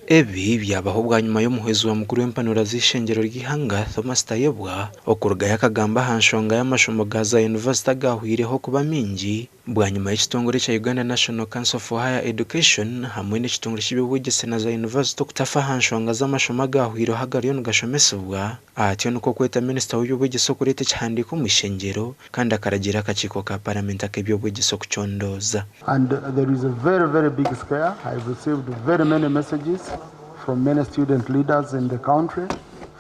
Ebi byabaho bwanyima y'omuhwezi wa mukuru w'empanura z'eishengyero ry'eihanga, Thomas Tayebwa okurugayo akagamba aha nshonga y'amashomo ga za yunivasite agahweireho kuba maingi bwanyima y'ekitongore ekya Uganda National Council for Higher Education hamwe n'ekitongore ky'eby'obwegyese na za yunivasite okutafa aha nshonga z'amashomo agahweireho agariyo nigashomesibwa. Atyo nikwo kweta minisita w'eby'obwegyese okureeta ekihandiiko omu ishengyero kandi akaragiira akakiiko ka paramenti ak'eby'obwegyese okucondooza. And there is a very very big scare, I've received very many messages from many student leaders in the country,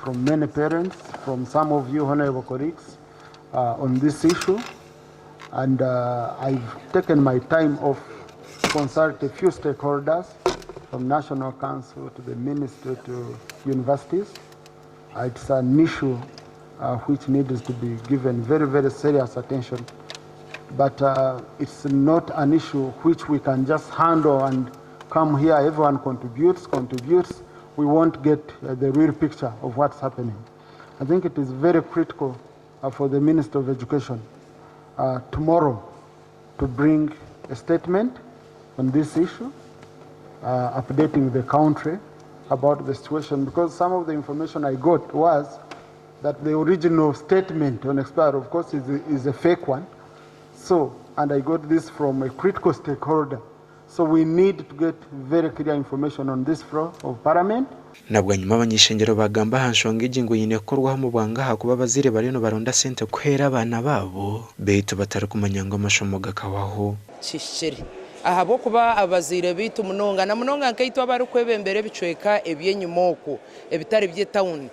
from many parents, from some of you honorable colleagues on this issue and I've taken my time off to consult a few stakeholders from National Council to the ministry to universities. It's an issue which needs to be given very very serious attention but it's not an issue which we can just handle and come here everyone contributes contributes we won't get the real picture of what's happening. I think it is very critical for the Minister of Education tomorrow to bring a statement on this issue updating the country about the situation because some of the information I got was that the original statement on expiry of course is, is a fake one. So, and I got this from a critical stakeholder. So we need to get very clear information on this floor of parliament. Na bwanyima abany'eishengyero baagamba aha nshonga egi ngu eine kukorwaho omu bwangu ahakuba abazaire bariyo nibaronda sente kuheera abaana baabo beitu batarikumanya ngu amashomo gakahwaho. Kihikire, ahabw'okuba abazaire baitu munonga na munonga nkaitwe abarikwebembera ebicweka eby'enyima okwo ebitari by'etauni,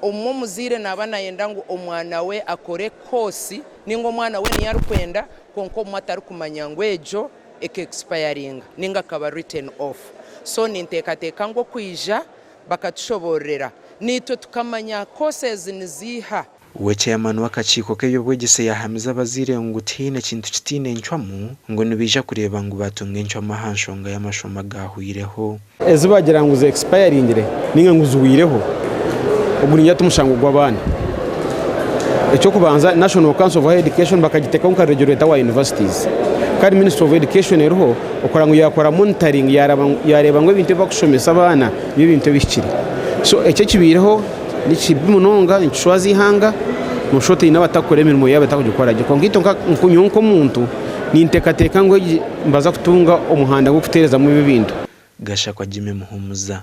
obumwe omuzaire naaba nayenda ngu omwana we akore koosi ninga omwana we niyo arikwenda kwonka obumwe atarikumanya ngu egyo eka-expiringa ninga akaba written off. So ninteekateeka ngu okwija bakatushoboororera naitwe tukamanya courses niziiha. We chairman w'akakiiko k'eby'obwegyese yaahamiza abazaire ngu tihaine kintu kitaine ncwamu ngu nibaija kureeba ngu baatunga encwamu aha nshonga y'amashomo agaahweireho. Ezi bagira ngu zexpayaringire ninga ngu zihwireho, ogu ningira ti mushango gw'abaana. Eky'okubanza National Council of Higher Education bakagiteekaho nka regulator wa universities kandi Ministry of Education eriho okureba ngu yakora monitoring yareeba ngu ebintu ebi barikushomesa abaana n'ebintu ebihikire. So eki ekibaireho ni kibi munonga nikishwaza eihanga noshusha oti haine abatarikukora emirimo yaabo batarikugikora gye kwonka itwe nyowe nk'omuntu ninteekateeka ngu egi nibaza kutunga omuhanda gw'okuteerezamu ebi ebintu. Gashakwa Jimmy Muhumuza.